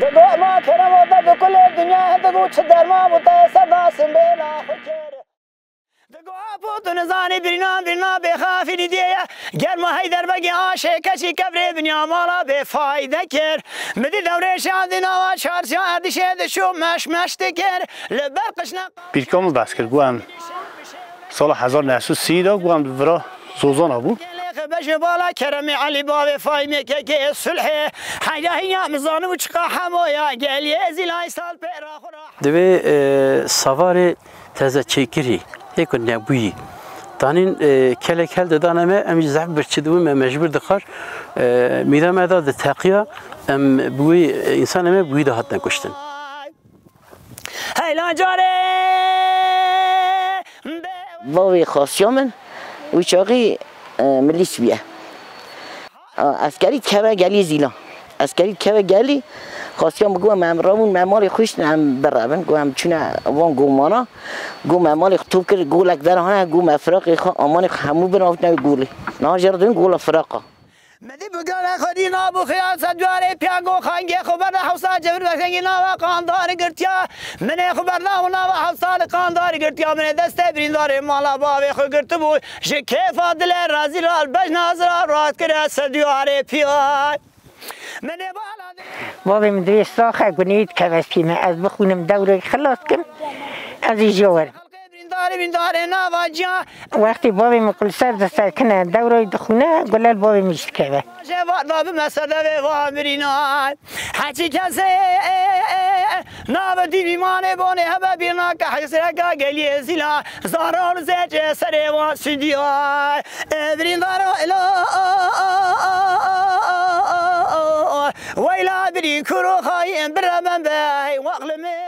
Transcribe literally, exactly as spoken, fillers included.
Digot ma kerem o te di kulê dinya hindik û çi derman bû te ser da simbêla xwe kir. Digot apo tu nizanî birîna birîna bêxafî dîtiye ye. Germa Heyderbegê aşê keçî kevrê binya mala bê fayde kir. Min dî dewrê şandî nava çarşiya erdîşê dişû meş meş dikir. Li ber qişna Pîrka min behs kir, got em sala hezar neh sed û sî de got em li vira Zozana bû. Gelê xwe bejê bala keremê Elî bavê Fahîmê kekê sulhê. Heyra hinya min zanim û çiqa hemoya geliyê zîlay sal pê ra xwe ra. Divê, e, savarê teze çêkirî, ê ku nebûyî. Tanîn, e, kelek hel didane me, em jî zehf birçî dibûn, me mecbûr dixwar, e, mîra me da diteqiya, em bi wî, e, însanê me bi wî de hatine kuştin. Heyla carê Bavê xasiya min wî çaxî, e, milîs bûye. A, eskerî dikeve gelî zîlan. Eskerî dikeve gelî, xasiya min got, em rabûn, me malê xwe ştin, em birevin. Got, em çûne van gomana. Got, me malê xwe top kir, golek vera hene, got, me firaqê xwe, amanê xwe hemû bin avitine wê golê. Niha jê re dibin gola firaqa. Min dî bi gele xwedî nabû xiyal ser diyarê piyango xangê xwe berda hewsa cevir vexengî nava qandar girtiya. Minê xwe berda û nava hewsa li qandar girtiya. Minê destê birîndarê mala bavê xwe girtibû. Ji kêfa dilê razî ra li bej nazira rast kire ser diyarê piyay. Minê bala Bavê min divê saxe gunê dikeve sî me. Ez bixwînim dewrê xilas kim. Ez ê jê werim. Xelkê birîndarê, birîndarê nava ciya. Wextê bavê min ku li ser disekine, dewrayê dixwîne, gule li bavê min jî dikeve. Jê va da bime sedevê va birînan. Heçî kesê nava dîvî manê bonê hebe bîrna ke hesreka geliyê zîla. Zara li zêçê serê va sidiya. E birîndaro elo. Weyla birîn kuro xayên bire ben be. Waqlimê.